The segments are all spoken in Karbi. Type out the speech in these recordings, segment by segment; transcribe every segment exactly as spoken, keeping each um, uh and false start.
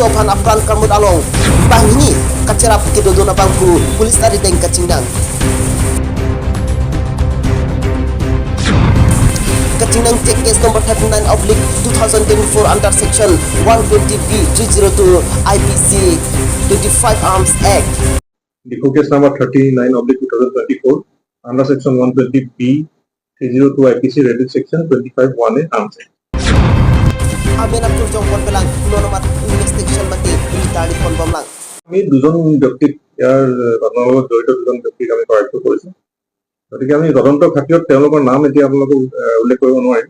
aphan apran karmut along banghini kacherap kedodun abangphu police arideng kachingnang. Kachingnang check case number thirty-nine oblique two thousand twenty-four under section one twenty B three zero two I P C twenty-five Arms Act. Diphu case number thirty-nine oblique two thousand twenty-four under section one twenty B three zero two I P C, rated section twenty-five one A Arms Act. Amen aptur jongpon pelang nonomat investigation mate ritardi ponbomlang. আমি দুজন ব্যক্তিক, ইয়াৰ এ, ঘটনাৰ লগত জড়িত দুজন ব্যক্তিক আমি কৰায়ত্ত কৰিছোঁ। গতিকে আমি তদন্ত খাতিৰত তেওঁলোকৰ নাম এতিয়া আপোনালোকক এ, উল্লেখ কৰিব নোৱাৰিম।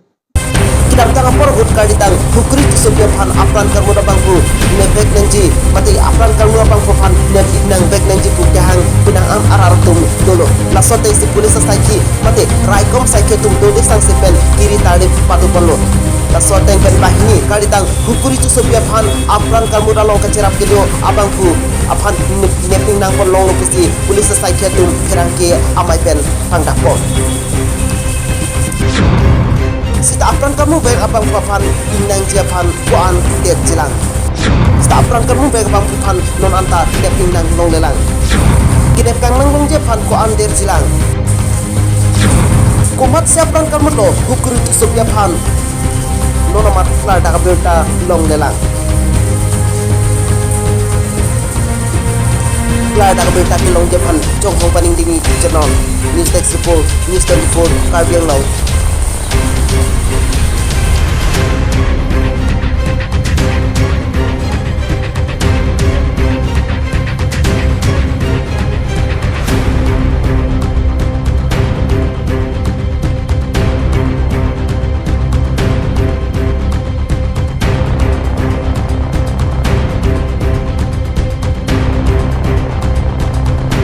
Kedamtang apor ahut karditang hukuri chusopi aphan apran karmut abangphu nepvek nangji mate apran karmut abangphu aphan nep-ik nangvek nangji pu kehang penang am arat atum dolo. Laso atengsi police asaikhi mate raikom saikhi atum dode sangse pen kiri tarlip padu ponlo. Laso ateng pen banghini karditang hukuri chusopi aphan apran karmut along kacherap kedo abangphu aphan nep-, nep-ik nangpon longlo pusi police asaikhi atum pherangke amei pen pangdakpon. Sita apran karmuvek abangphu aphan ik nangji aphan ko-an detjilang. Sita apran karmuvek abangphu aphan non anta nep-ik nang longlelang. Kenep kangnang longji aphan ko-an detjilang. Komatsi apran karmutlo hukuri chusopi aphan, nonomat klardak abirta longlelang. Klardak abirta kelongji aphan Chonghong Paningding-i Channel News Desk Report, News twenty-four, Karbi Anglong.